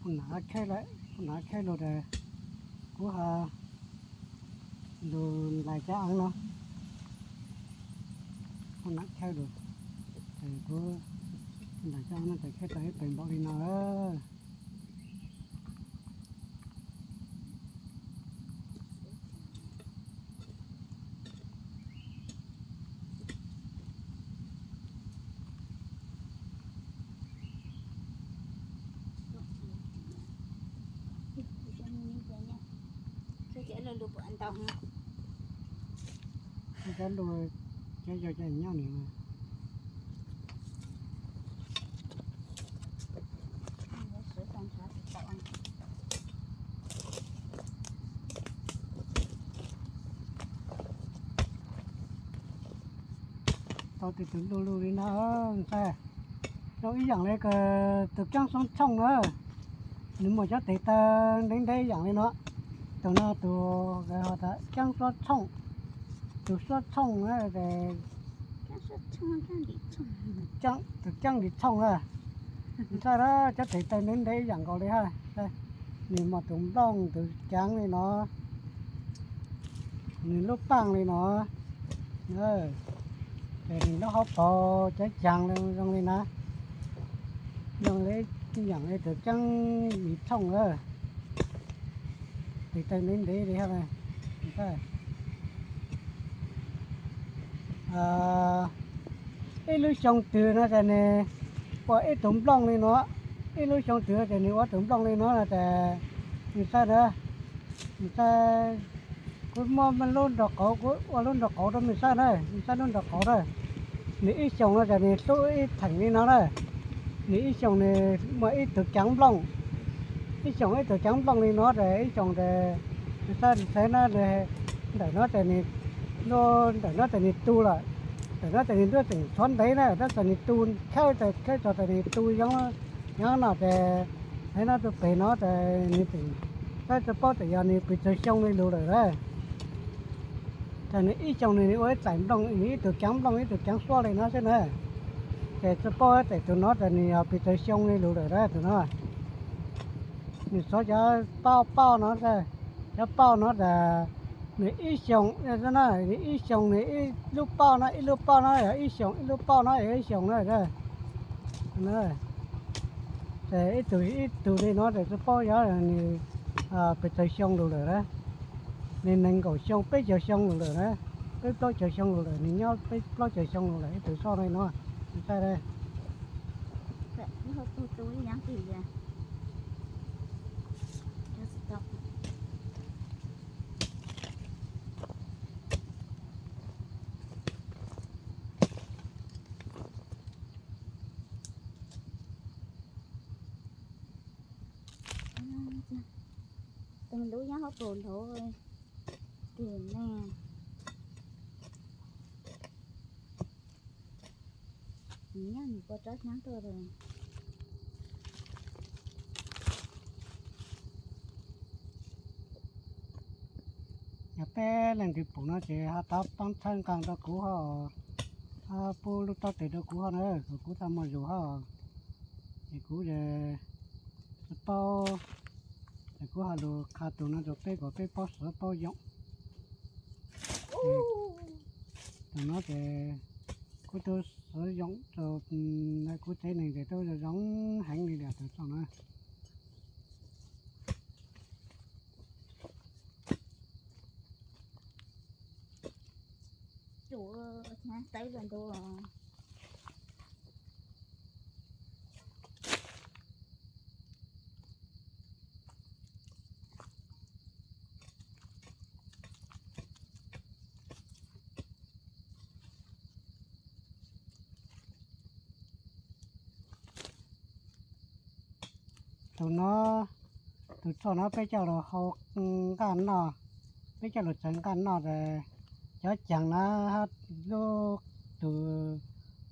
Kuv nam khawb lawm, kuv nam khawb lus tas kuv ho lus nplais cov eev no, kuv nam khawb lus tas kuv nplais cov eev no tas khawb tau ib pawg npaum li no. Cov lus ces yog cov nyob ni. Tau tus tus lug lug li no, ntxhais, zoo ib yam li tus keeb suab tshooj na. Nws muaj cov tes taw ntev ntev ib yam li no. Tus no tus keeb suab tshooj, tus suab tshooj na, tus keeb li tshooj na. Ntxhais, cov tes taw ntev ntev ib yam nkaus li ha. Nws muaj tus nplooj tus ceev li no, nws lub paaj li no, ces nws lub hauv paus cov ceev zoo li na, zoo li ib yam li tus keeb li tshooj na. Tes taw ntev ntev li ha. Ib lub xyoo twg no ces nws ua ib tug nplooj li no, ib lub xyoo twg ces nws ua tus nplooj li no no ces nws saib na, nws saib, kuv muab lub nraub qaum, kuv ua lub nraub qaum rau nws saib na, nws saib lub nraub qaum na. Nws ib xyoos no ces nws hlub ib theem li no na, nws ib xyoos nws muaj ib tug ceev nplooj, ib xyoos ib tug ceev nplooj li no ces ib xyoos ces nws saib nws saib na, ntawm no ces nws, ntawm no ces nws tu lawm, ntawm no ces nws ntuj tseem tshuav ntev na, tab sis nws tu khawb, khawb txog ces nws tu yoov, yoov no ces, saib no tus pem no ces nws tseem, saib tsis paub tias yog nws pes tsawg xyoo li lus lawm na. Ces nws ib xyoos nws ua ib txais nplooj, nws ib tug ceev nplooj ib tug ceev suab li no xwb na. Ces tsis paub tias tus no ces nws yog pes tsawg xyoo li lus lawm na tus no. Nws txhob cov pauj pauj no, cov pauj no tas nws ib xyoos, nws ib xyoos nws ib lub pauj no, ib lub pauj no yog ib xyoos, ib lub pauj no yog ib xyoos na. Ces ib tug ib tug li no ces tsis paub yog nws pes tsawg xyoo lus lawm na. Nws nees nkaum xyoo, peb caug xyoo lus lawm na, peb plaub caug xyoo lus lawm, nws nyob peb plaub caug xyoo lus lawm ib tug soj li no. Nws saib Tus lub nyob hauv paus hauv tus ne, nws nyob nws puas tsob xyoob tuaj. Yog peb leej twg pum no ces ho tau pab txhawb nqa rau kuv ho, pub lub taub teg rau kuv ho na, kom kuv tau muaj zug ho. Ces kuv tsis paub, ces kuv ho lug qha tus no rau peb kom peb paub xav paub yoom. Tus no ces kuv tub xav yoom rau kuv tsev neeg ces tub zoo heev li tias tus txoj no. Tus no, tus txoj no peb coj lug hau nqaj noj, peb coj lug txawv nqaj noj tas cov ceev na, lub tus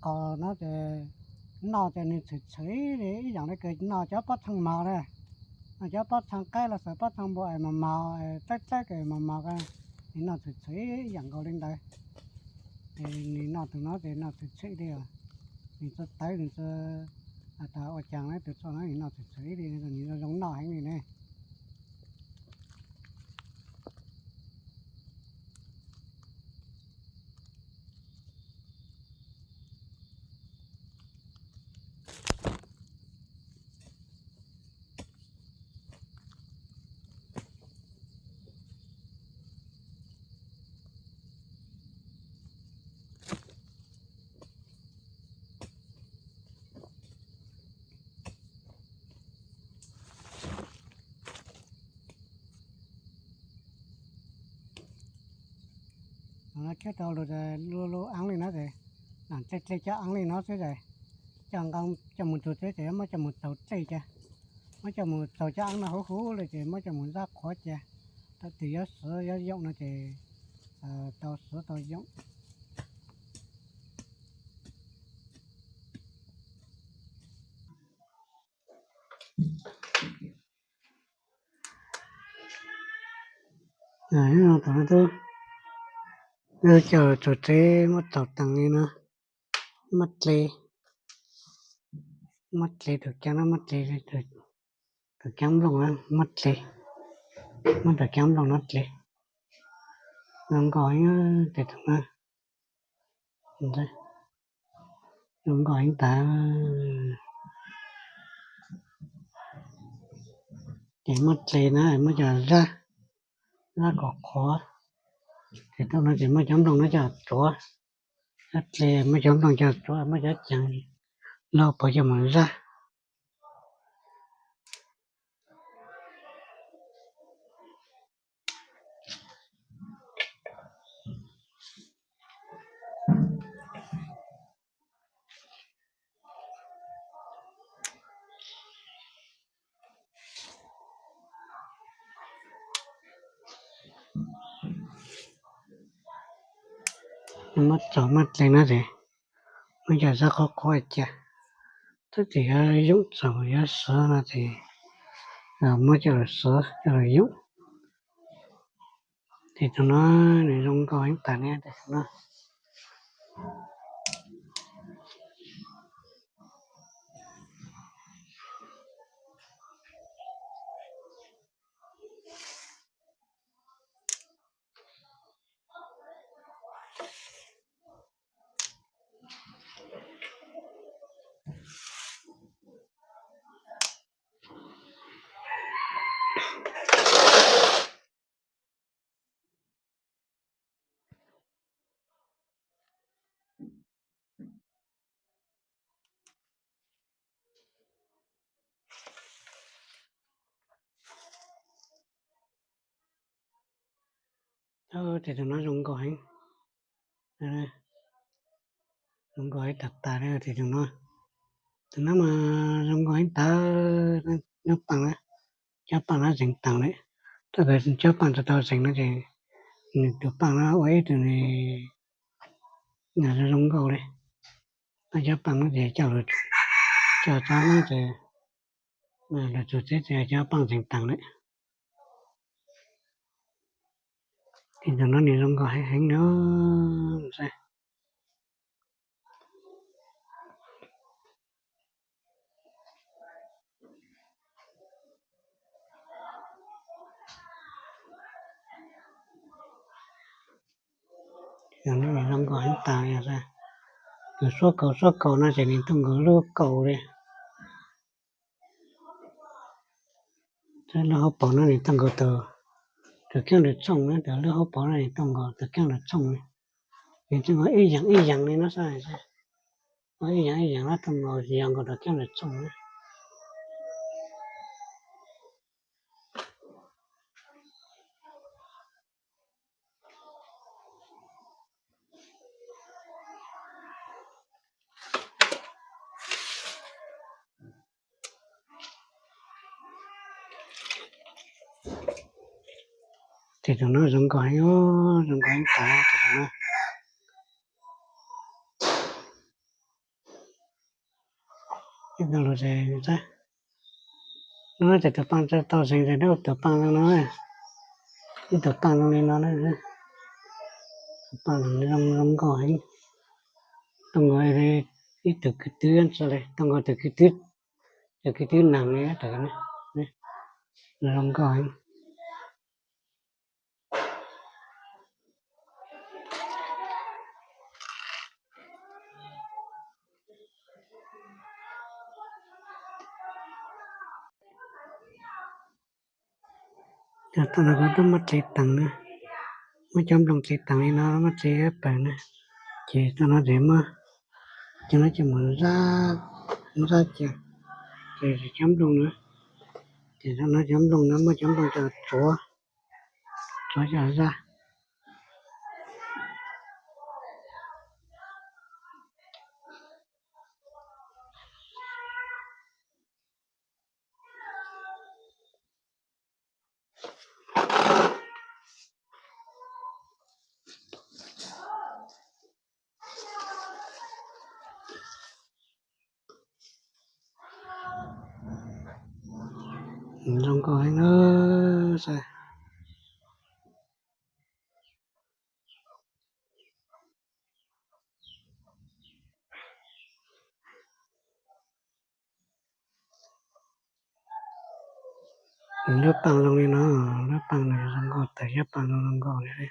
qos no tas noj tas nws txhwm txhwm li ib yam li kws noj cov pob txha mos na, noj cov pob txha qaib los xav pob txha npua es mos mos, dlawb dlawb kws mos mos, nws noj txhwm txhwm ib yam nkaus li ntawd. Ces nws noj tus no ces noj txhwm txhwm li os, nws txawv tawv nws txawv Tas ua cas na, tus txoj no nim no txawm txawv ib li, nim no zoo noj heev li ne. Kiag tau lub, lub, lub eeb li no ces, dlej dlej cov eeb li no xwb ces, coj nqa coj mus txug teb ces muab coj mus txaug dlej ces, muab coj mus txaug cov eeb no huv huv li ces muab coj mus zab qhuav cia. Thaum twg yuav xwv yuav yoom no ces tau xwv tau yoom. Thaum no twb coj txug tsev muab txaug tees li no, muab dle, muab dle tus caab no, muab dle tus caab nplooj na, muab dle, muab tus caab nplooj no dle. Zoo nkauj heev tes tus no, zoo nkauj heev tas. Ces muab dle na muab coj zab, zab kom qhuav. Ces thaum no ces muab cov nplooj no coj tsuav, zab dle muab cov nplooj coj tsuav, muab cov ceev lub hauv paus coj mus zab. Muab txaug muab dle no ces muab coj zab qhuav qhuav cia. Twb tsis yog yoom txaug yuav xwv no ces muab coj los xwv coj los yoom. Ces tus no nws zoo nkauj heev tas ne, tus no. Tes tus no zoo nkauj heev, zoo nkauj heev tas tas li tes tus no. Tus no mas zoo nkauj heev tas, nyob paaj na, cov paaj no zeeg taag li. Thaum cov paaj tsis tau zeeg no ces nws tus paaj no ua ib tug zoo nkauj li. Cov paaj no ces coj, coj txog no ces lug txug teb ces cov paaj zeeg taag li. Tes tus no nws zoo nkauj heev heev no. Zoo nkauj heev tas, kws suab kaus suab kaus no ces nws tuaj nkaus lub kaus li. Lub hauv paus no nws tuaj nkaus tus, tus keeb lug txooj na, tus lub hauv paus no nws tuaj nkaus tus keeb lug txooj li. Nws tuaj nkaus ib yaam ib yaam li no xwb, ib yaam ib yaam no tuaj nkaus yog nkaus tus keeb lug txooj na. Tes tus no zoo nkauj heev, zoo nkauj heev tas tus no. Ib tug lug, no ces tus paaj tsis tau zeeg ces nws ua tus paaj zoo no, ib tug paaj zoo li no, tus paaj zoo nkauj heev. Tuaj nkaus ib tug kwv tw, tuaj nkaus tus kwv tw Cov kwv tij nees li tawm ne, zoo nkauj heev. Cov tom no kuj muaj tsev teev na, muaj cov nplooj tsev teev li no, muaj tsev pawg na, ces tom no ces muaj, cov no ces mus zaj, mus zaj ces, ces cov nplooj na, ces tom no cov nplooj no muaj cov nplooj coj tsuav, tsuav coj zaj. Zoo nkauj heev na, saib. Lub paaj zoo li no, lub paaj no zoo nkauj, tawm lub paaj zoo nkauj li.